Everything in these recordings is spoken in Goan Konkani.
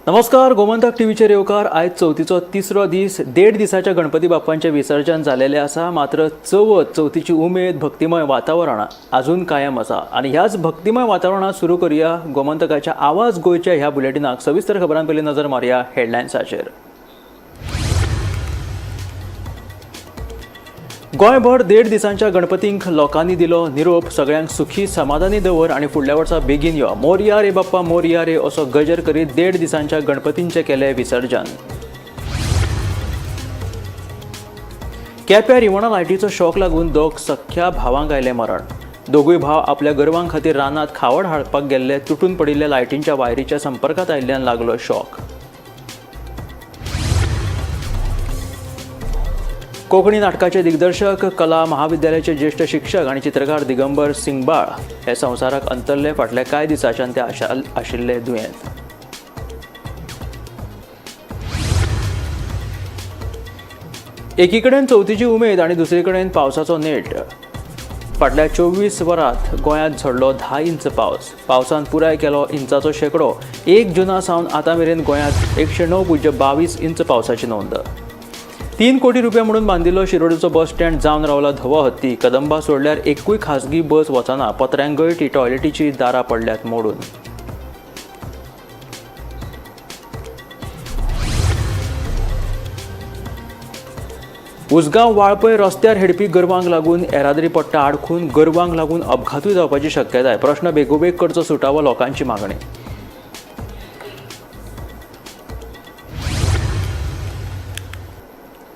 नमस्कार, गोमंतक टीव्हीचेर येवकार. आयज चवथीचो तिसरो दीस. देड दिसाच्या गणपती बाप्पांचें विसर्जन जालेलें आसा. मात्र चवथ, चवथीची उमेद, भक्तिमय वातावरण अजून कायम आसा आनी ह्याच भक्तिमय वातावरणात सुरू करूया गोमंतकाच्या आवाज गोंयच्या ह्या बुलेटिनाक. सविस्तर खबरां पयलीं नजर मारुया हेडलायन्साचेर. गोंयभर देड दिसांच्या गणपतींक लोकांनी दिलो निरोप. सगळ्यांक सुखी समाधानी दवर आनी फुडल्या वर्सा बेगीन यो, मोरया रे बाप्पा मोरया रे असो गजर करीत देड दिसांच्या गणपतींचें केलें विसर्जन. केप्यां रिवणा लायटीचो शॉक लागून दोग सख्या भावांक आयलें मरण. दोगूय भाव आपल्या गोरवां खातीर रानांत खावड हाडपाक गेल्ले. तुटून पडिल्ल्या लायटींच्या वायरीच्या संपर्कात आयिल्ल्यान लागलो शॉक. कोंकणी नाटकाचे दिग्दर्शक, कला महाविद्यालयाचे ज्येश्ठ शिक्षक आनी चित्रकार दिगंबर सिंगबाळ हे संवसाराक अंतरले. फाटल्या कांय दिसांच्यान ते आशिल्ले दुयेंत. एकीकडेन चवथीची उमेद आनी दुसरे कडेन पावसाचो नेट. फाटल्या 24 वरांत गोंयांत झडलो 10 इंच पावस. पावसान पुराय केलो इंचाचो शेंकडो. 1 जुना सावन आतां मेरेन गोंयांत 109.22 इंच पावसाची नोंद. 3 कोटी रुपया म्हणून बांदिल्लो शिरोडेचो बस स्टँड जावन रावला धवो हत्ती. कदंबा सोडल्यार एकूय खासगी बस वचना. पत्र्यांक गळटी, टॉयलेटीची दारां पडल्यात मोडून. उसगांव वाळपय रस्त्यार हेडपी गोरवांक लागून येरादारी पडटा आडखून. गोरवांक लागून अपघातूय जावपाची शक्यताय. प्रश्न बेगोबेग करचो सुटावो, लोकांची मागणी.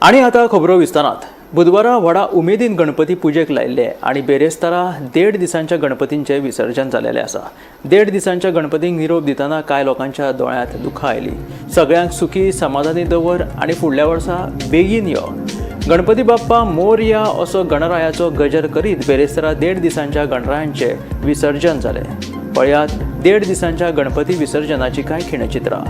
आनी आतां खबरो विस्तारात. बुधवारा व्हडा उमेदीन गणपती पुजेक लायिल्ले आनी बेरेस्तारा देड दिसांच्या गणपतींचें विसर्जन जालेलें आसा. देड दिसांच्या गणपतींक निरोप दितना कांय लोकांच्या दोळ्यांत दुखां आयलीं. सगळ्यांक सुखी समाधानी दवर आनी फुडल्या वर्सा बेगीन यो, गणपती बाप्पा मोरया असो गणरायाचो गजर करीत बेरेस्तारा देड दिसांच्या गणरायांचें विसर्जन जालें. पळयात देड दिसांच्या गणपती विसर्जनाची कांय खिणचित्रां.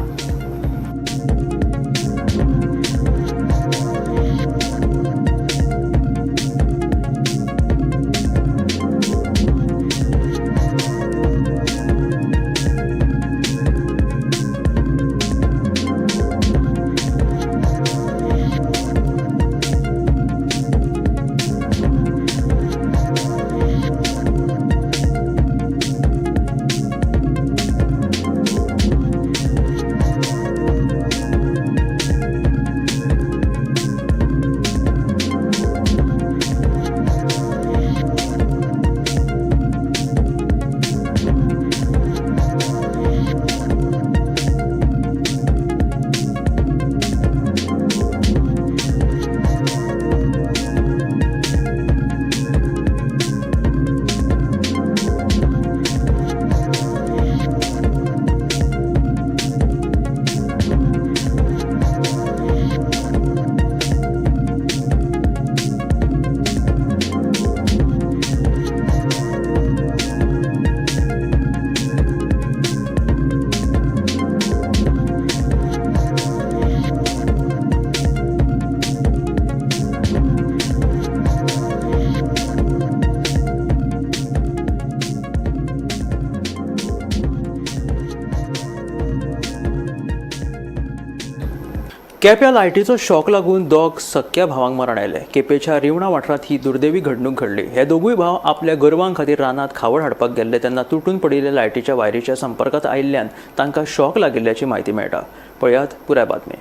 केप्यां लायटीचो शॉक लागून दोग सख्या भावांक मरण आयलें. केपेंच्या रिवणा वाठारांत ही दुर्दैवी घडणूक घडली. हे दोगूय भाव आपल्या गोरवां खातीर रानांत खावड हाडपाक गेल्ले तेन्ना तुटून पडिल्ल्या लायटीच्या वायरीच्या संपर्कांत आयिल्ल्यान तांकां शॉक लागिल्ल्याची म्हायती मेळटा. पळयात पुराय बातमी.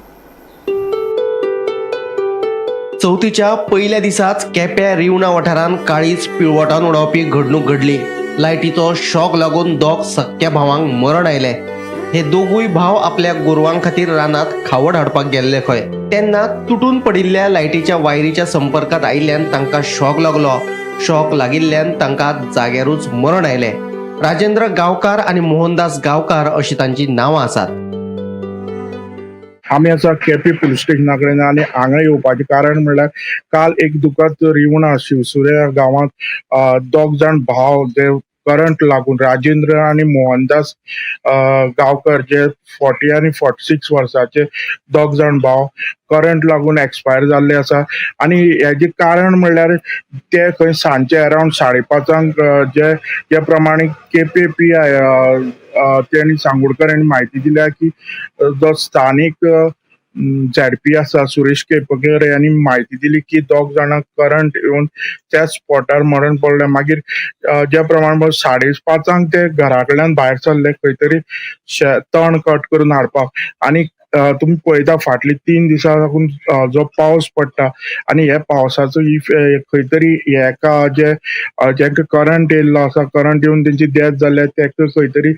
चवथीच्या पयल्या दिसाच केप्यां रिवणा वाठारांत काळीज पिळवटान उडोवपी घडणूक घडली. लायटीचो शॉक लागून दोग सख्या भावांक मरण आयलें. हे दोगूय भाव आपल्या गोरवां खातीर रानांत खावड हाडपाक गेल्ले खंय, तेन्ना तुटून पडिल्ल्या लायटीच्या वायरीच्या संपर्कात आयिल्ल्यान तांकां शॉक लागलो. शॉक लागिल्ल्यान तांकां जाग्यारूच मरण आयलें. राजेंद्र गांवकार आनी मोहनदास गांवकार अशी तांची नांवां आसात. आमी आसा केपी पुलीस स्टेशना कडेन आनी हांगा येवपाचें कारण म्हणल्यार काल एक दुखद रिवणा शिवसुऱ्या गांवांत दोग जाण भाव जे करंट लागून राजेंद्र आनी मोहनदास गांवकर जे 40 आनी 46 वर्साचे दोग जाण भाव करंट लागून एक्सपायर जाल्ले आसा. आनी हेजें कारण म्हणल्यार ते खंय सांजचे अरावंड 5:30 जे जे प्रमाणे केपें पीआय तेणी सांगोडकर हांणी म्हायती दिल्या की जो स्थानीक झेडपी आसा सुरेश केपेकर यांनी म्हायती दिली की दोग जाणांक करंट येवन त्याच स्पॉटार मरण पडले. मागीर ज्या प्रमाणे 5:30 ते घरा कडल्यान भायर सरले खंय तरी तण कट करून हाडपाक. आनी तुमी पळयता फाटली 3 दिसां साकून जो पावस पडटा आनी ह्या पावसाचो खंय तरी हेका जे जेंका करंट येयल्लो आसा, करंट येवन तेंची डेथ जाल्या, तेका खंय तरी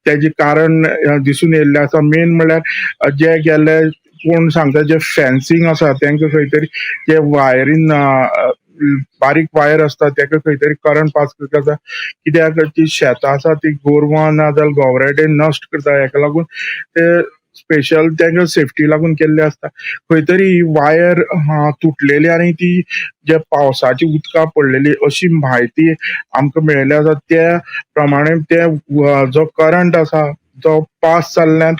तेजें कारण दिसून येयल्लें आसा. मेन म्हणल्यार जे गेल्ले कोण सांगता जे फेन्सिंग आसा तेंका खंय तरी जे वायरीन बारीक वायर आसता तेका खंय तरी करंट पास करता, कित्याक ती शेतां आसा ती गोरवां ना जाल्यार गोवरेडे नश्ट करता. हेका लागून ते स्पेशल तेंका सेफ्टी लागून केल्ले आसता. खंय तरी ही वायर तुटलेली आनी ती जे पावसाची उदकां पडलेली अशी म्हायती आमकां मेळिल्ली आसा. त्या प्रमाणे ते जो करंट आसा तो पास जाल्ल्यान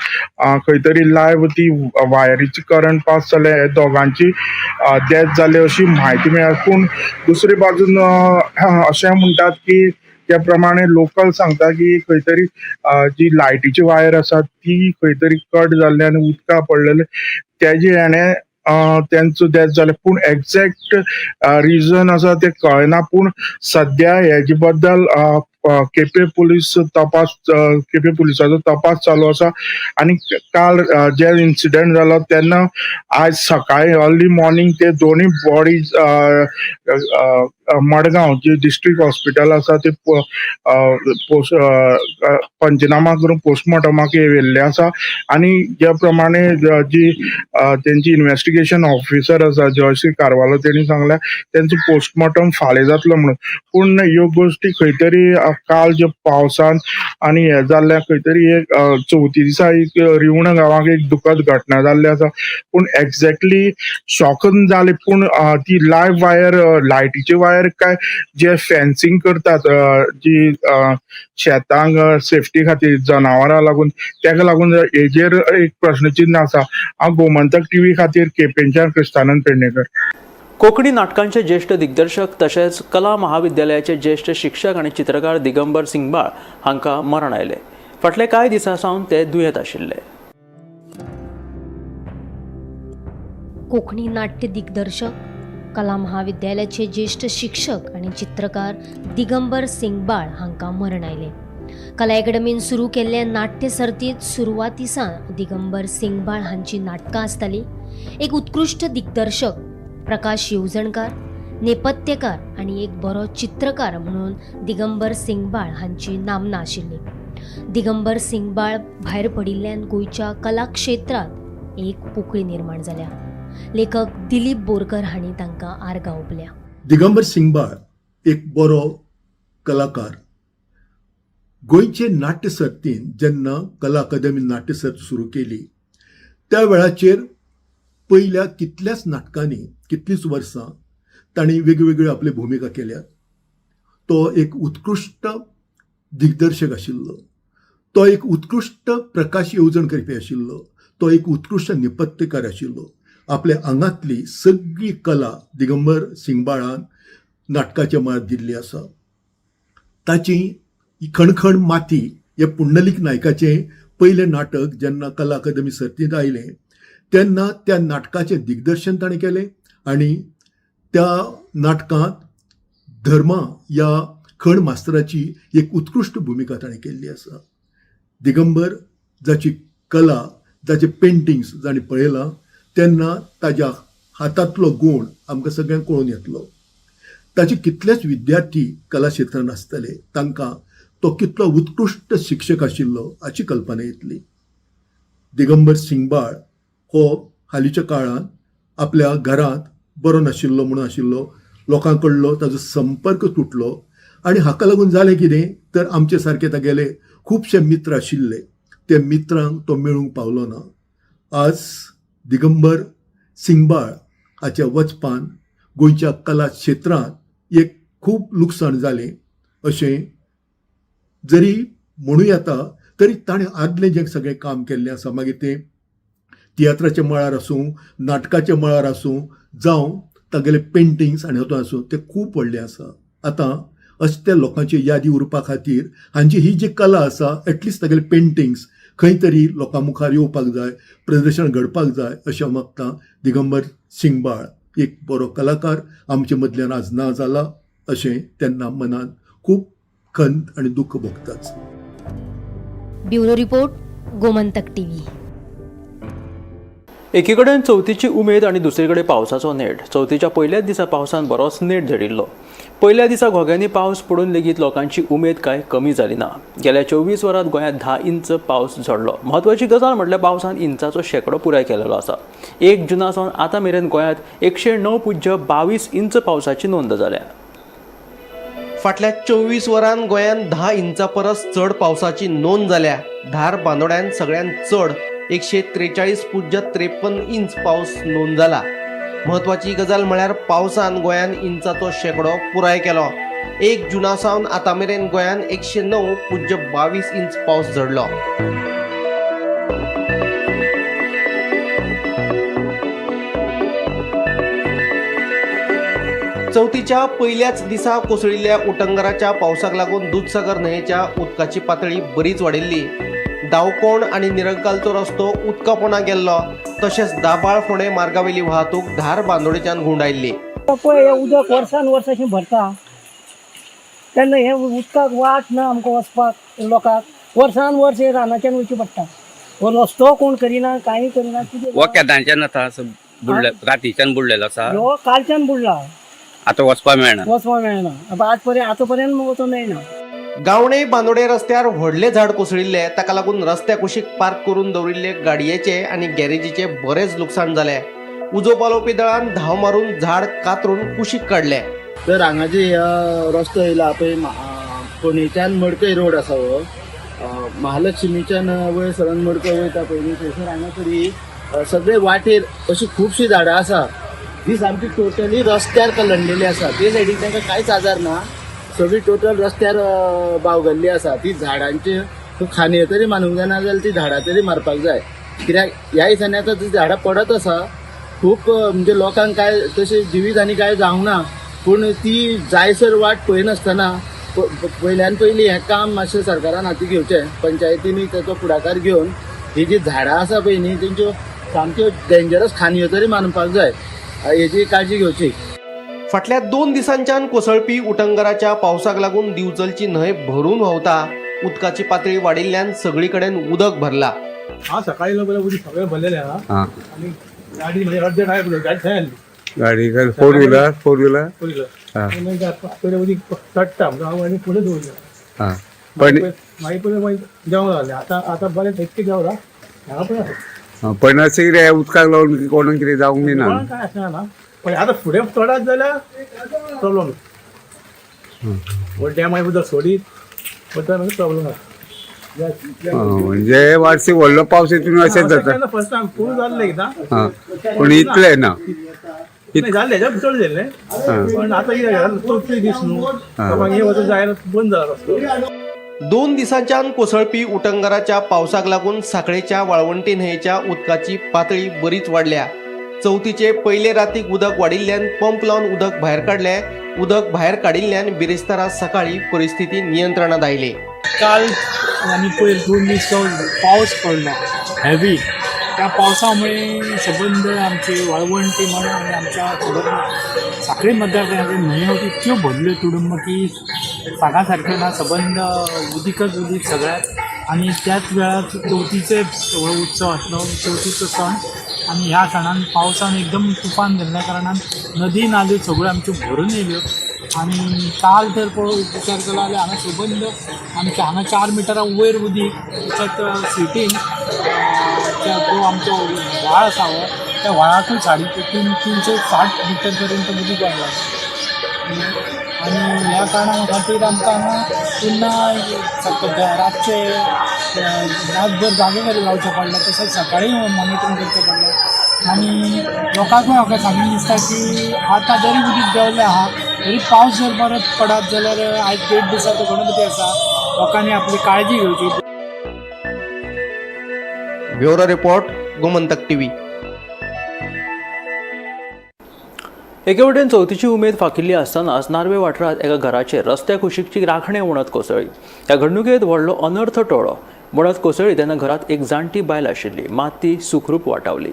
खंय तरी लायव्ह ती वायरीची करंट पास जाल्ले हे दोगांची डेथ जाली अशी म्हायती मेळ्ळ्या. पूण दुसरे बाजून अशें म्हणटात की त्या प्रमाणे लोकल सांगता की खंय तरी जी लायटीची वायर आसा ती खंय तरी कट जाल्ली आनी उदकां पडलेले तेजे हेणे तेंचो डेथ जाले. पूण एग्जॅक्ट रिजन आसा तें कळना. पूण सद्या हेजे बद्दल केपें पुलीस तपास, केपें पुलिसाचो तपास चालू आसा. आनी काल जे इन्सिडंट जालो तेन्ना आज सकाळी अर्ली मॉर्निंग ते दोनूय बॉडीज मडगांव जे डिस्ट्रिक्ट हॉस्पिटल आसा ते पंचनामा करून पोस्टमॉर्टमाक व्हेल्ले आसा. आनी ज्या प्रमाणे जी तेंची इन्व्हेस्टिगेशन ऑफिसर आसा जयश्री कारवालो तेणी सांगल्या तेंचो पोस्टमॉर्टम फाल्यां जातलो म्हणून. पूण ह्यो गोश्टी खंय तरी काल जे पावसान आनी हे जाल्ल्या खंय तरी एक चवथी दिसा एक रिवणा गांवाक एक दुखद घटना जाल्ली आसा. पूण एग्जॅक्टली शॉकन जाले, पूण ती लायव्ह वायर लायटीची वायर काय जे फेन्सिंग करतात जी शेतांक सेफ्टी खातीर जनावरां लागून तेका लागून हेजेर एक प्रश्नचिन्ह आसा. हांव गोमंतक टीव्ही खातीर केपेंच्यान क्रिस्तानंद पेडणेकर. कोंकणी नाटकांचे ज्येश्ठ दिग्दर्शक तशेंच कला महाविद्यालयाचे ज्येश्ठ शिक्षक आनी चित्रकार दिगंबर सिंगबाळ हांकां मरण आयलें. फाटले कांय दिसां सावन ते दुयेंत आशिल्ले. कोंकणी नाट्य दिग्दर्शक, कला महाविद्यालयाचे ज्येश्ठ शिक्षक आनी चित्रकार दिगंबर सिंगबाळ हांकां मरण आयलें. कला अकॅडमीन सुरू केल्ले नाट्य सर्तींत सुरवाती सावन दिगंबर सिंगबाळ हांची नाटकां आसतालीं. एक उत्कृश्ट दिग्दर्शक, प्रकाश येवजणकार, नेपथ्यकार आनी एक बरो चित्रकार म्हणून दिगंबर सिंगबाळ हांची नामना आशिल्ली. दिगंबर सिंगबाळ भायर पडिल्ल्यान गोंयच्या कला क्षेत्रांत एक पोकळी निर्माण जाल्या. लेखक दिलीप बोरकर हांणी तांकां आर्गां ओंपल्या. दिगंबर सिंगबाळ एक बरो कलाकार. गोंयचे नाट्य सर्तीन जेन्ना कला अकादमी नाट्य सर्त सुरू केली त्या वेळाचेर पयल्या कितल्याच नाटकांनी कितलींच वर्सां तांणी वेगवेगळ्यो आपल्यो भुमिका केल्यात. तो एक उत्कृश्ट दिग्दर्शक आशिल्लो, तो एक उत्कृश्ट प्रकाश येवजण करपी आशिल्लो, तो एक उत्कृश्ट निपत्यकार आशिल्लो. आपल्या आंगांतली सगळी कला दिगंबर सिंगबाळान नाटकाच्या मळार दिल्ली आसा. ताची खणखण माती हे पुंडलीक नायकाचें पयलें नाटक जेन्ना कला अकादमी सर्तींत आयलें तेन्ना त्या नाटकाचें दिग्दर्शन ताणें केलें आनी त्या नाटकांत धर्मा ह्या खण मास्तराची एक उत्कृश्ट भुमिका ताणें केल्ली आसा. दिगंबर जाची कला, जाचे पेंटिंग्स जाणें पळयलां तेन्ना ताज्या हातांतलो गूण आमकां सगळ्यांक कळून येतलो. ताचे कितलेच विद्यार्थी कला क्षेत्रांत आसतले, तांकां तो कितलो उत्कृश्ट शिक्षक आशिल्लो हाची कल्पना येतली. दिगंबर सिंगबाळ हो हालींच्या काळांत आपल्या घरांत बरो नाशिल्लो म्हणून आशिल्लो, लोकां कडलो ताजो संपर्क तुटलो आनी हाका लागून जालें कितें तर आमचे सारके तागेले खुबशे मित्र आशिल्ले ते मित्रांक तो मेळूंक पावलो ना. आज दिगंबर सिंगबाळ हाच्या वचपान गोंयच्या कला क्षेत्रांत एक खूब लुकसाण जालें अशें जरी म्हणूं येता तरी ताणें आदलें जें सगळें काम केल्लें आसा, मागीर तें तियात्राच्या मळार आसूं, नाटकाच्या मळार आसूं, जावं तागेले पेंटिंग्स आनी हातूंत आसूं, तें खूब व्हडलें आसा. आतां अशें त्या लोकांची यादी उरपा खातीर हांची ही जी कला आसा, एटलिस्ट तागेले पेंटिंग्स खंय तरी लोकां मुखार येवपाक जाय, प्रदर्शन घडपाक जाय अशें हांव मागतां. दिगंबर सिंगबाळ एक बरो कलाकार आमचे मदल्यान आज ना जाला अशें तेन्ना मनान खूब खंत आनी दुख्ख भोगताच. Bureau report, Gomantak TV. एकीकडेन चवथीची उमेद आनी दुसरे कडेन पावसाचो नेट. चवथीच्या पयल्याच दिसा पावसान बरोच नेट झडिल्लो. पयल्या दिसा घोग्यांनी पावस पडून लेगीत लोकांची उमेद कांय कमी जाली ना. गेल्या 24 वरांत गोंयांत 10 इंच पावस झडलो. म्हत्वाची गजाल म्हटल्यार पावसान इंचाचो शेंकडो पुराय केलेलो आसा. 1 जुना सावन आतां मेरेन गोंयांत 109.22 इंच पावसाची नोंद जाल्या. फाटल्या 24 वरांत गोंयांत 10 इंचा परस चड पावसाची नोंद जाल्या. धार बांदोड्यान सगळ्यांत चड 143.53 इंच पावस नोंद जाला. म्हत्वाची गजाल म्हळ्यार पावसान गोंयांत इंचाचो शेंकडो पुराय केलो. 1 जुना सावन आतां मेरेन गोंयांत 109.22 इंच पावस झडलो. चवथीच्या पयल्याच दिसा कोसळिल्ल्या उटंगराच्या पावसाक लागून दुदसागर न्हंयेच्या उदकाची पातळी बरीच वाडिल्ली. दावकोण आनी निरंकालचो रस्तो उदका पोंदा गेल्लो. तशेंच दाबाळ फोंडें मार्गावेली वाहतूक धार बांदोडेच्यान घुंवडायल्ली. पळय हें उदक वर्सान वर्स अशें भरता तेन्ना हें उदकाक वाट ना आमकां वचपाक. लोकांक वर्सान वर्स हें रानाच्यान वयचें पडटा. हो रस्तो कोण करिना, कांय करिना कितें. हो केन्नाच्यान आतां असो बुडले, रातीच्यान बुडलेलो आसा. हो कालच्यान बुडला. आतां वचपाक मेळना. वचपाक मेळना. आतां आज पर्यंत आतां पर्यंत वचोंक मेळना. गावणे बांदोडे रस्त्यार व्हडले झाड कोसळिल्ले. ताका लागून रस्त्या कुशीक पार्क करून दवरिल्ले गाडयेचे आनी गॅरेजीचे बरेच लुकसाण जाले. उजो पालोवपी दळान धांव मारून झाड कातरून कुशीक काडले. तर हांगा जे रस्तो येयला पळय, फोंडेच्यान मडकय रोड आसा हो, महालक्ष्मीच्यान वयर सरून मडकय वयता पळय न्ही, थंयसर हांगा तरी सगळे वाटेर अशी खुबशीं झाडां आसा जी सामकी टोटली रस्त्यार कलंडलेली आसा. ते सायडीक तांकां कांयच आजार ना, सगळी टोटल रस्त्यार बावगल्ली आसा. ती झाडांची खांदये तरी मानूंक जायना जाल्यार ती झाडां तरी मारपाक जाय, कित्याक ह्या दिसांनी आतां ती झाडां पडत आसा. खूब म्हणजे लोकांक काय तशें जिवीत आनी काय जावंक ना, पूण ती जायसर वाट पळयनासतना पयल्यान पयलीं हें काम मातशें सरकारान हाती घेवचें. पंचायतींनी ताचो फुडाकार घेवन ही जी झाडां आसा पळय न्ही, तेंच्यो सामक्यो डेंजरस खांदयो तरी मानपाक जाय, हेजी काळजी घेवची. फाटल्या 2 दिसांच्यान कोसळपी उटंगराच्या पावसाक लागून दिवचलची न्हंय भरून व्हांवता. उदकाची पातळी वाडिल्ल्यान सगळी कडेन उदक भरला. हा सकाळी लोक उदक सगळें भरलेलें आहा. आनी गाडी म्हणजे अर्दे टायर गाडी थंय आसली. गाडी फोर व्हिलर, फोर व्हिलर. पयलो पयलें उदीक चडटा म्हणून हांव आनी फुडें दवरलें. पण मागीर पयलें मागीर देंवोंक लागलें. आतां आतां बरें इतकें देंवलां हांगा पळय आसा. पण अशें कितें उदकाक लागून कोणाक कितें जावंक बी ना. कोणाक कांय आसना ना, पण आतां फुडें चडत जाल्यार प्रॉब्लम. डॅमाय उदक सोडीत वता मागीर प्रॉब्लम आसा. म्हणजे वार्षिक व्हडलो पावस हितून अशेंच जाता. फर्स्ट टायम पूर्ण जाल्लें एकदां. पूण इतलें ना. नाही जाल्लें, हेज्या चड जाल्लें, पण आतां कितें जालें, चवथी दीस न्हू, लोकांक हे वचून जायना, बंद जाला रस्तो. 2 दिसांच्यान कोसळपी उटंगराच्या पावसाक लागून साखळेच्या वाळवंटी न्हंयेच्या उदकाची पातळी बरीच वाडल्या. चवथीचे पयले रातीक उदक वाडिल्ल्यान पंप लावन उदक भायर काडले. उदक भायर काडिल्ल्यान बिरेस्तारा सकाळी परिस्थिती नियंत्रणात आयली. काल आनी पयर 2 दीस जो पावस पडलो हेवी, त्या पावसामुळे सबंद आमची वाळवंटी म्हण आनी आमच्या सबंद साखळी मतदारसंघातली न्हंयो इतक्यो भरल्यो तुडुंब की सांगा सारक्यो ना. सबंद उदीकच उदीक सगळ्याक. आनी त्याच वेळार चवथीचे हो उत्सव आसलो, चवथीचो सण. आनी ह्या सणान पावसान एकदम तुफान जाल्ल्या कारणान नदी नाल्यो सगळ्यो आमच्यो भरून येयल्यो. आनी काल तर पळोवंक विचार केलो जाल्यार हांगा सबंद आमच्या हांगा 4 मिटरां वयर उदीक, तशेंच सिटीन जो आमचो व्हाळ आसा हो, त्या व्हाळाकूय 360 मिटर पर्यंत उदीक वाडलां. आनी ह्या कारणा खातीर आमकां हांगा पुन्हा रातचे रातभर जागे तरी रावचें पडलें, तशेंच सकाळीं मॉनिटरींग करचें पडलें. आनी लोकांकूय म्हाका सांगून दिसता की आतां जरी उदीक देंवलें आहा तरी पावस जर परत पडत जाल्यार आयज 1.5 दिसाचो गणपती आसा, लोकांनी आपली काळजी घेवची. Bureau report, Gomantak TV. एके वटेन चवथीची उमेद फाकिल्ली आसतनाच नार्वे वाठारांत एका घराचेर रस्त्या कुशीकची राखणे वणत कोसळ्ळी. ह्या घडणुकेंत व्हडलो अनर्थ टळ्ळो. वणत कोसळ्ळी तेन्ना घरांत एक जाणटी बायल आशिल्ली, मात ती सुखरूप वाटावली.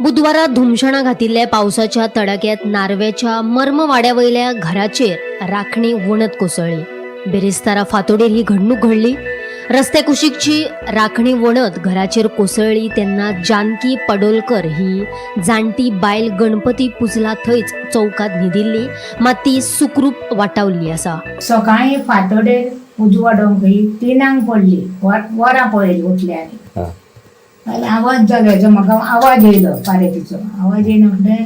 बुधवारा धुमशणां घातिल्ल्या पावसाच्या तडाक्यात नार्व्याच्या मर्मवाड्या वयल्या घराचेर राखणी वणत कोसळ्ळी. बिरेस्तारा फांतोडेर ही घडणूक घडली. रस्त्या कुशीकची राखणी वणत घराचेर कोसळ्ळी तेन्ना जानकी पडोलकर ही जाणटी बायल गणपती पुजला थंयच चौकात न्हिदिल्ली, मात ती सुखरूप वाटावल्ली आसा. सकाळी फांतोडेर उजवाडोंक ही 3ांक पडली. वरां पळयली उठली आनी आनी आवाज जालो हेजो, म्हाका आवाज येयलो, पारेतीचो आवाज येयलो म्हणटा.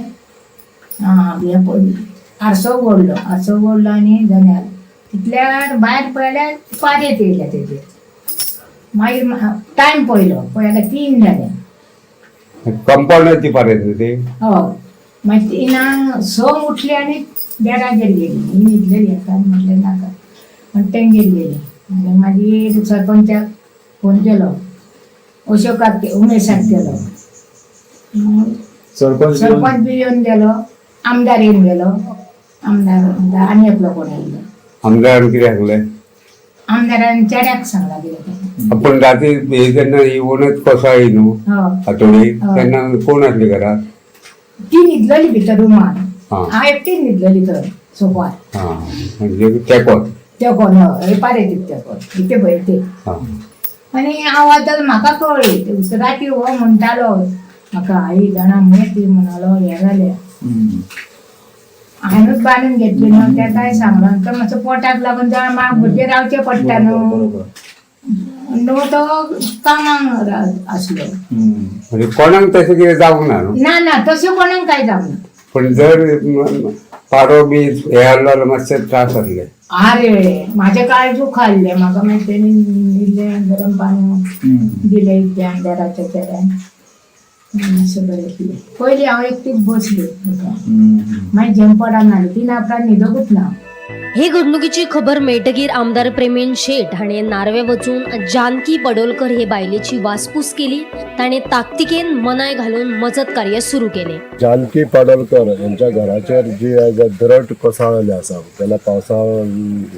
आं, हें पडली, आरसो उगडलो, आरसो उगडलो आनी जनेल तितल्यार भायर पळयल्यार पारेत येयल्या तेजेर. मागीर टायम पळयलो, पळयल्यार 3 जाले. कंपाऊंडाची पार येत ती. हय, मागीर 3ांक 6 उठली आनी देरागेर गेली. ही न्हिदलेली एका, म्हटलें नाका म्हण तेंगेर गेली. आनी मागीर सरपंचाक फोन केलो, अशोकाक, उमेशाक केलो. सरपंच सरपंच बी येवन गेलो, आमदार येवन गेलो, आमदार आनी एकलो कोण येयलो. आमदारान कितें सांगलें? आमदारान चेड्याक सांगला कितें तें. आपण राती हे जेन्ना ही वणत कोसळ्ळी न्हू हय. फांतोडेर, हय. तेन्ना कोण आसली घरात? ती न्हिदलेली भितर रुमान. हां. हांव एकटी न्हिदलेली थंय सोफार. हां, म्हणजे तेकोत. तेकोन, हय, पारेतीक तेकोन इथे पळय ते. आनी आवाज जालो, म्हाका कळ्ळी. राती हो म्हणटालो म्हाका, आई जाणा मगे ती म्हणालो हें जालें, हांवेनूच बांदून घेतली न्हू. तेकाय सांगलां, तो मातसो पोटाक लागून जाण म्हाका भुरगे रावचें पडटा न्हू. न्हू तो कामाक आसलो. म्हणजे कोणाक तशें कितें जावंक ना न्हू? ना ना, तशें कोणाक कांय जावंक ना. पण जर पारो बी हे आसलो जाल्यार मातशे त्रास जातले. अरे, म्हाजें काळज खाल्लें म्हाका. मागीर तेणी इल्लें गरम पाणी दिलें इतलें आमदाराच्या चेड्यान. मातशें बरें जालें. पयलीं हांव एकटीच बसली, मागीर झेम पडना जाली, 3 उपरांत न्हिदोकूच ना. हे घडणुकीची खबर मेळटकीर आमदार प्रेमेन शेट हाणें नार्वे वचून जानकी पडोलकर हे बायलेची वासपूस केली. ताणें ताकतिकेन मनाय घालून मजत कार्य सुरू केलें. जानकी पाडोलकर यांच्या घराचेर जी आयज दरट कोसळ्ळेली आसा, तेन्ना पावसा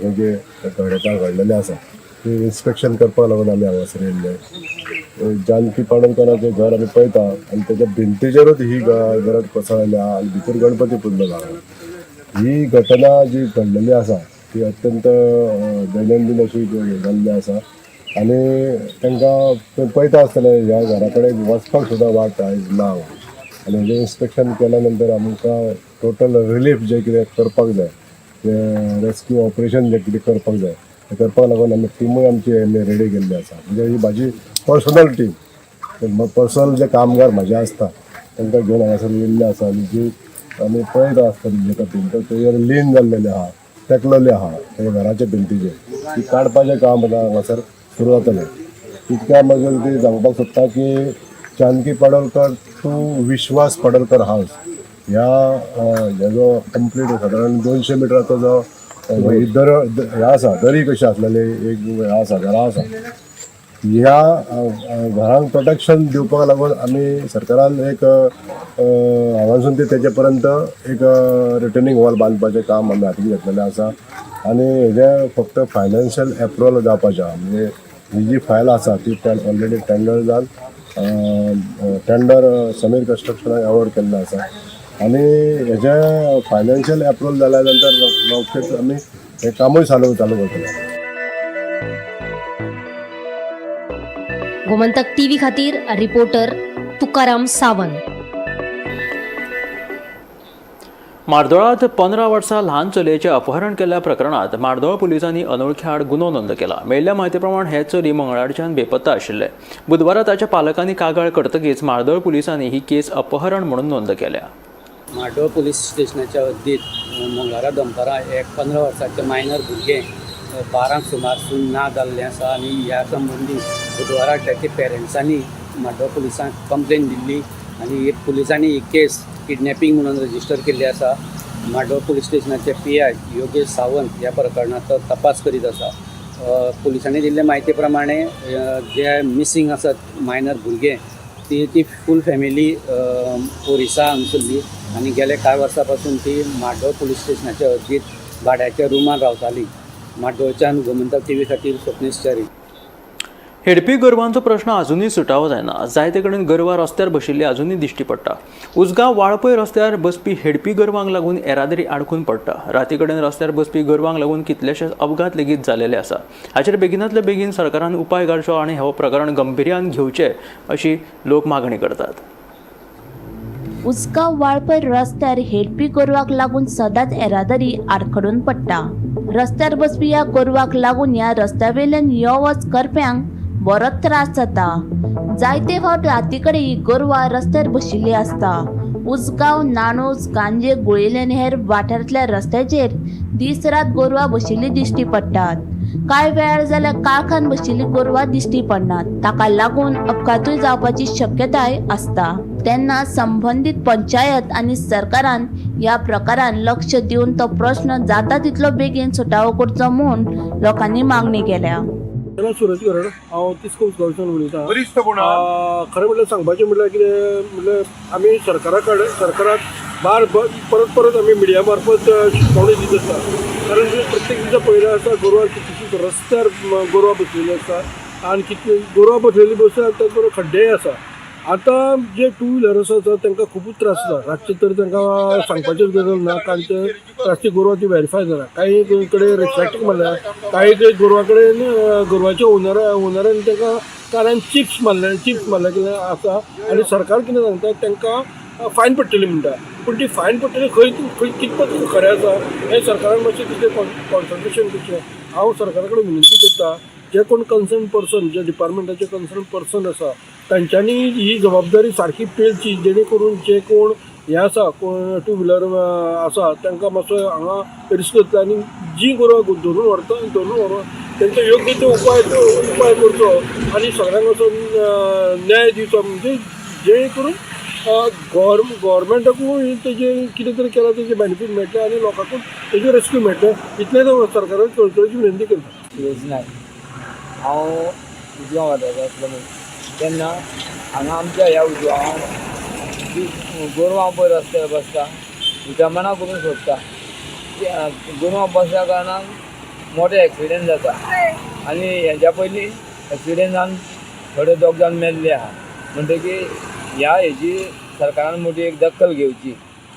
हे जे घडता घडलेलें आसा ती इन्स्पेक्शन करपाक लागून आमी हांगासर येयल्ले. जानकी पाडोलकराचें घर आमी पळयता आनी तेच्या भिंतीचेरूच ही दरट कोसळ्ळेली आहा आनी भितर गणपती पुजलेलो आहा. ही घटना जी घडलेली आसा ती अत्यंत दैनंदीन अशी जाल्ली आसा आनी तांकां पळयता आसतना ह्या घरा कडेन वचपाक सुद्दां वाट आयज ना. आनी हेजें इन्स्पेक्शन केल्या नंतर आमकां टोटल रिलीफ जें कितें करपाक जाय, तें रेस्क्यू ऑपरेशन जें कितें करपाक जाय तें करपाक लागून आमी टिमूय आमची आमी रेडी केल्ली आसा. म्हणजे ही म्हाजी पर्सनल टीम, पर्सनल जे कामगार म्हाजे आसता तांकां घेवन हांगासर येयल्ले आसा. आनी जी आमी पळयता आसतली जेका भिंत तेजेर लीन जाल्लेले आहा, तेकलेले आहा ते घराच्या भिंतीचेर, ती काडपाचें काम आतां हांगासर सुरू जातलें. तितक्या मजल ती सांगपाक सोदता की जानकी पाडोलकर टू विश्वास पाडोलकर हावस ह्या हेजो कंप्लीट सादारण 200 मिटराचो जो ही दर ह्या आसा, दरी कशी आसलेली एक ह्या आसा, घरां आसा, ह्या घरांक प्रोटेक्शन दिवपाक लागून आमी सरकारान एक हांगासून ते तेजे पर्यंत एक रिटर्निंग वॉल बांदपाचें काम आमी हातीन घेतलेलें आसा. आनी हेजें फक्त फायनान्शियल एप्रुवल जावपाचें आहा. म्हणजे ही जी फायल आसा ती फायल ऑलरेडी टेंडर जावन टेंडर समीर कन्स्ट्रक्शनाक अवॉर्ड केल्लें आसा आनी हेजें फायनान्शियल एप्रुवल जाल्या नंतर रोखडेच आमी हें कामूय चालू चालू करतले. गोमंतक टीव्ही खातीर रिपोर्टर तुकाराम सावंत. म्हार्दोळांत 15 वर्सां ल्हान चलयेचें अपहरण केल्ल्या प्रकरणांत म्हार्दोळ पुलिसांनी अनोळख्या आड गुन्यांव नोंद केला. मेळिल्ल्या म्हायती प्रमाण हे चली मंगळारच्यान बेपत्ता आशिल्ले. बुधवारा ताच्या पालकांनी कागाळ करतकीच म्हार्दोळ पुलिसांनी ही केस अपहरण म्हणून नोंद केल्या. म्हाड्डोळ पुलीस स्टेशनाच्या हद्दीत मंगळारा दनपारां एक 15 वर्साचें मायनर भुरगें 12 सुमारसून ना जाल्लें आसा आनी ह्या संबंदी बुधवारा ताच्या पेरंट्सांनी म्हाड्डोळ पुलिसांक कंप्लेन दिल्ली आनी पुलिसांनी ही केस किडनॅपिंग म्हणून रजिस्टर केल्ली आसा. म्हाड्डोळ पुलीस स्टेशनाचे PI Yogesh Sawant ह्या प्रकरणाचो तपास करीत आसा. पुलिसांनी दिल्ले म्हायती प्रमाणे जे मिसींग आसात मायनर भुरगे ती फूल फॅमिली ओरिसा हांगसरली आनी गेले कांय वर्सां पासून ती म्हाड्डोळ पुलीस स्टेशनाच्या हद्दीत भाड्याच्या रुमान रावताली. म्हाड्डोळच्यान गोमंतक टीव्ही खातीर स्वप्नेश च्यारी. हेडपी गोरवांचो प्रश्न अजुनूय सुटावो जायना. जायते कडेन गोरवां रस्त्यार बशिल्ली अजुनूय दिश्टी पडटा. उसगांव वाळपय रस्त्यार बसपी हेडपी गोरवांक लागून येरादारी आडखून पडटा. राती कडेन रस्त्यार बसपी गोरवांक लागून कितलेशेच अपघात लेगीत जालेले आसा. हाचेर बेगिनातले बेगीन सरकारान उपाय काडचो आनी हो प्रकरण गंभीर्यान घेवचें अशी लोक मागणी करतात. उसगांव वाळपय रस्त्यार हेडपी गोरवाक लागून सदांच येरादारी आडखडून पडटा. रस्त्यार बसपी ह्या गोरवाक लागून ह्या रस्त्यावेल्यान यो वच करप्यांक बरोच त्रास जाता. जायते फावट राती कडेन ही गोरवां रस्त्यार बशिल्ली आसता. उसगांव, नाणूस, गांजे, गुळेली आनी हेर वाठारांतल्या रस्त्याचेर दीस रात गोरवां बशिल्ली दिश्टी पडटात. कांय वेळार जाल्यार काळखान बशिल्ली गोरवां दिश्टी पडनात. ताका लागून अपघातूय जावपाची शक्यताय आसता. तेन्ना संबंदीत पंचायत आनी सरकारान ह्या प्रकारान लक्ष दिवन तो प्रश्न जाता तितलो बेगीन सुटावो करचो म्हूण लोकांनी मागणी केल्या. म्हजें नांव सुरज गरड, हांव तिस्को उसगांवच्यान उलयतां. खरें म्हटल्यार सांगपाचें म्हटल्यार कितें म्हटल्यार आमी सरकारा कडेन सरकाराक बार परत परत आमी मिडिया मार्फत शिटकावणी दित आसता. कारण प्रत्येक दिसा पळयलें आसता गोरवां कितलीशींच रस्त्यार गोरवां बसलेलीं आसता आनी कितली गोरवां बसलेलीं बसता त्याच बरोबर खड्डेय आसा. आतां जे टू व्हिलर आसा तांकां खुबूच त्रास जाता. रातचे तर तांकां सांगपाचीच गरज ना, कारण ते रातची गोरवां ती व्हेरीफाय जाता. कांय कडेन रिफ्लेक्ट मारल्या, कांय गोरवां कडेन गोरवाच्या ओनरान तांकां कानान चिप्स मारले कितें आसा. आनी सरकार कितें सांगता तांकां फायन पडटली म्हणटा, पूण ती फायन पडटली खंय खंय कितपत खरें आसा हें सरकारान मातशें तिचें कॉन्संट्रेशन करचें. हांव सरकारा कडेन विनंती करता, जे कोण कन्सर्न पर्सन, जे डिपार्टमेंटाचे कन्सर्न पर्सन आसा तांच्यांनी ही जबाबदारी सारकी पेलची, जेणे करून जे कोण हें आसा कोण टू व्हिलर आसा तांकां मातसो हांगा रिस्क जातलो आनी जी गोरवां धरून व्हरता धरून व्हरून तांचो योग्य तो उपाय करचो आनी सगळ्यांक असो न्याय दिवचो, म्हणजे जेणे करून गोवोरमेंटाकूय तेजें कितें तरी केलां तेजें बेनिफीट मेळटलें आनी लोकांकूय तेजें रेस्क्यू मेळटलें. इतलेंच हांव सरकाराक कळकळीची विनंती करता. सुरेश नायक, हांव उजगांव वाठारांतलो मनीस. तेन्ना हांगा आमच्या ह्या उजगांवान जी गोरवां पळय रस्त्यार बसता विटंबना करून सोडटा. गोरवां बसल्या कारणान मोठे एक्सिडेंट जाता आनी हेच्या पयलीं एक्सिडेंट जावन थोडे दोग जाण मेल्ले आहा. म्हणटकीर ह्या हेजी सरकारान मोठी एक दखल घेवची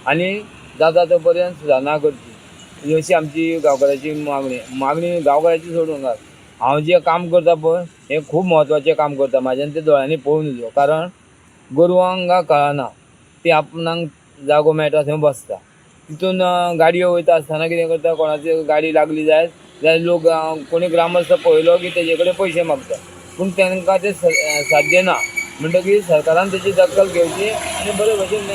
आनी जाता तो पर्यंत सुदारणा करची अशी आमची गांवकाराची मागणी. गांवकाराची सोडून घाल, हांव जें काम करता पळय हें खूब म्हत्वाचें काम करता, म्हाज्यान तें दोळ्यांनी पळोवन दिलो. कारण गोरवांक कळना, ती आपणाक जागो मेळटा थंय बसता. तितून गाडयो वयता आसतना कितें करता, कोणाची गाडी लागली जायत जाल्यार लोक कोणी ग्रामस्थ पळयलो की तेजे कडेन पयशे मागता, पूण तांकां तें साध्य ना. म्हणटकीर सरकारान तेची दखल घेवची आनी बरे भशेन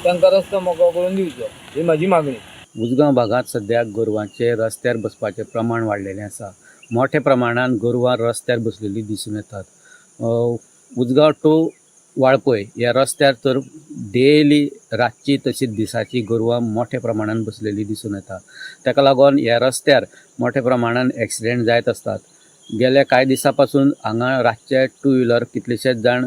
तांकां रस्तो मोकळो करून दिवचो, ही म्हाजी मागणी. उसगांव भागांत सद्याक गोरवांचे रस्त्यार बसपाचें प्रमाण वाडलेलें आसा. मोठ्या प्रमाणान गोरवां रस्त्यार बसलेलीं दिसून येतात. उसगांव टू वाळपय ह्या रस्त्यार तर डेली रातची तशीच दिसाची गोरवां मोठ्या प्रमाणान बसलेलीं दिसून येतात. ताका लागून ह्या रस्त्यार मोठ्या प्रमाणान एक्सिडेंट जायत आसतात. गेल्या कांय दिसां पासून हांगा रातचे टू व्हिलर कितलेशेच जाण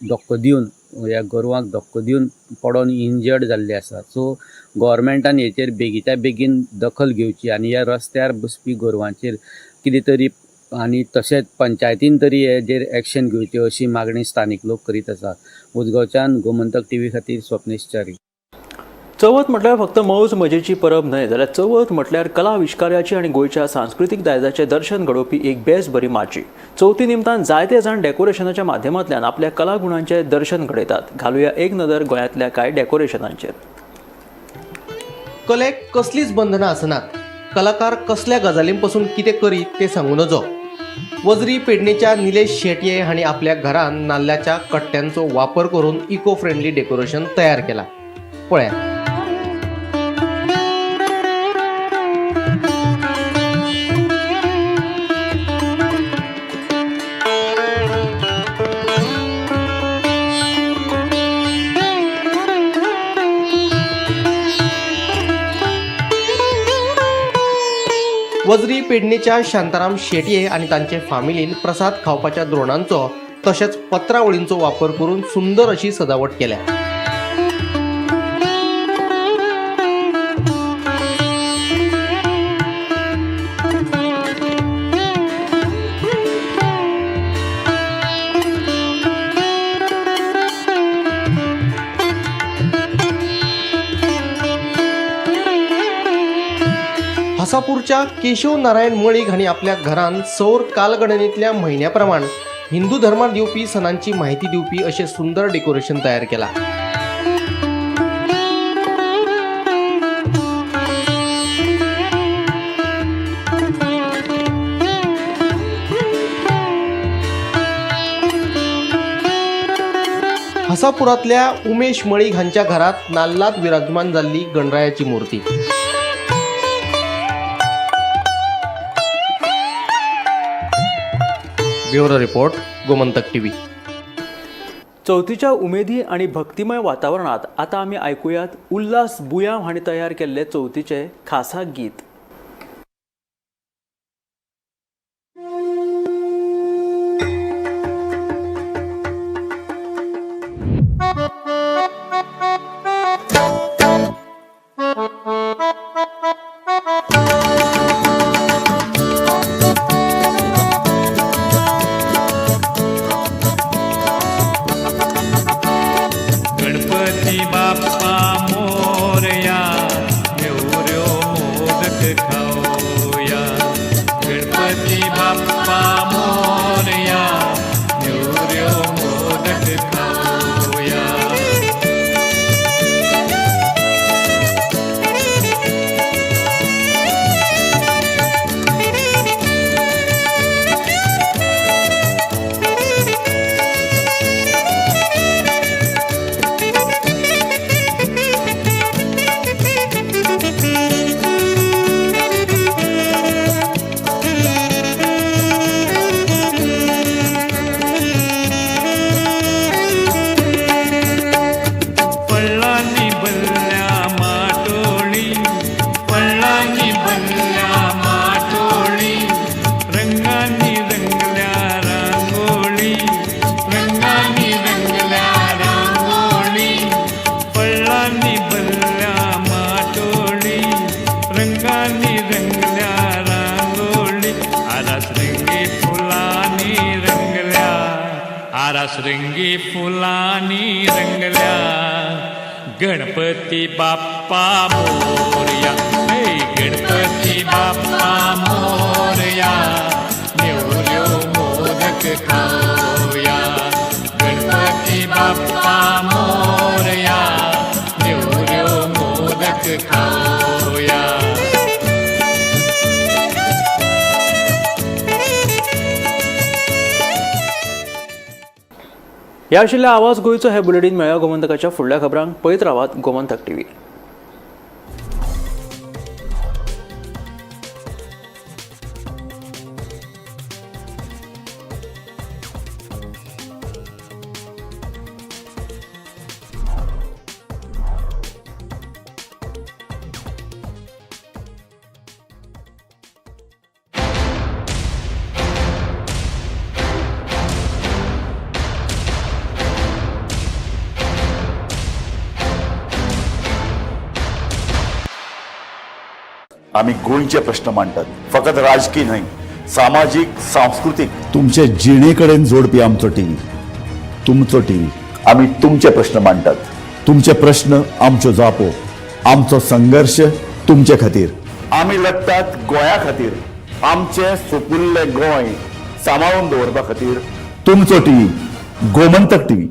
धक्को दिवन ह्या गोरवांक धक्को दिवन पडोन इंजर्ड जाल्ले आसा. सो गोवोरमेंटान हेचेर बेगीच्या बेगीन दखल घेवची आनी ह्या रस्त्यार बसपी गोरवांचेर कितें तरी आनी तशेंच पंचायतीन तरी हेजेर एक्शन घेवची अशी मागणी स्थानीक लोक करीत आसा. उसगांवच्यान गोमंतक टीव्ही खातीर स्वप्नेश च्यारी. चवथ म्हटल्यार फक्त मौज मजेची परब न्हय, जाल्यार चवथ म्हटल्यार कला आविश्काराची आनी गोंयच्या सांस्कृतीक दायजाचें दर्शन घडोवपी एक बेस बरी माची. चवथी निमतान जायते जाण डेकोरेशनाच्या माध्यमांतल्यान आपल्या कलागुणांचें दर्शन घडयतात. घालुया एक नदर गोंयांतल्या कांय डेकोरेशनांचेर. कलेक कसलीच बंधनां आसनात. कलाकार कसल्या गजालीं पसून कितें करीत तें सांगू नजो. वजरी पेडणेच्या निलेश शेटये हांणी आपल्या घरान नाल्ल्याच्या कट्ट्यांचो वापर करून इको फ्रेंडली डेकोरेशन तयार केला. पळयात. वजरी पेडणेच्या शांताराम शेटये आनी तांचे फामिलीन प्रसाद खावपाच्या द्रोणांचो तशेंच पत्रावळींचो वापर करून सुंदर अशी सजावट केल्या. हसापूरच्या केशव नारायण मळीक हांणी आपल्या घरान सौर कालगणनेतल्या म्हयन्या प्रमाण हिंदू धर्मात येवपी सणांची माहिती दिवपी अशें सुंदर डेकोरेशन तयार केलां. हसापुरातल्या उमेश मळीक हांच्या घरात नाल्लात विराजमान जाल्ली गणरायाची मूर्ती. Bureau report, Gomantak TV. चवथीच्या उमेदी आनी भक्तिमय वातावरणांत आतां आमी आयकुयात उल्हास बुयांव हांणी तयार केल्लें चवथीचें खासा गीत. गणपती बाप्पा मोरया, नेवऱ्यो मोदक खाऊया. गणपती बाप्पा मोरया, नेवऱ्यो मोदक खाऊया. पळ्ळांनी भरल्या माटोळी, पळ्ळांनी भरल्या माटोळी, रंगांनी रंगल्या रांगोळी, रंगांनी रंगल्या रांगोळी. पळ्ळांनी भरल्या माटोळी, रंगांनी रंगल्या रांगोळी. आरास रंगी फुलांनी रंगल्या, आरास रंगी फुलांनी रंगल्या. गणपती बाप्पा मोरया, हे गणपती बाप्पा मोरया, नेवऱ्यो मोदक खाऊया. गणपती बाप्पा मोरया, नेवऱ्यो मोदक खाऊया. ह्या आशिल्ल्या आवाज गोंयचो हे बुलेटीन. मेळ्या गोमंतकाच्या फुडल्या खबरांक पळयत रावात गोमंतक टीव्ही. आमी गोंयचे प्रश्न मांडटात, फकत राजकी न्हय, सामाजीक, सांस्कृतीक, तुमचे जिणे कडेन जोडपी आमचो टीव्ही, तुमचो टीव्ही. आमी तुमचे प्रश्न मांडटात, तुमचे प्रश्न आमच्यो जापो, आमचो संघर्श तुमचे खातीर. आमी लढटात गोंया खातीर, आमचें सुपुल्लें गोंय सांबाळून दवरपा खातीर. तुमचो टीव्ही, गोमंतक टीव्ही.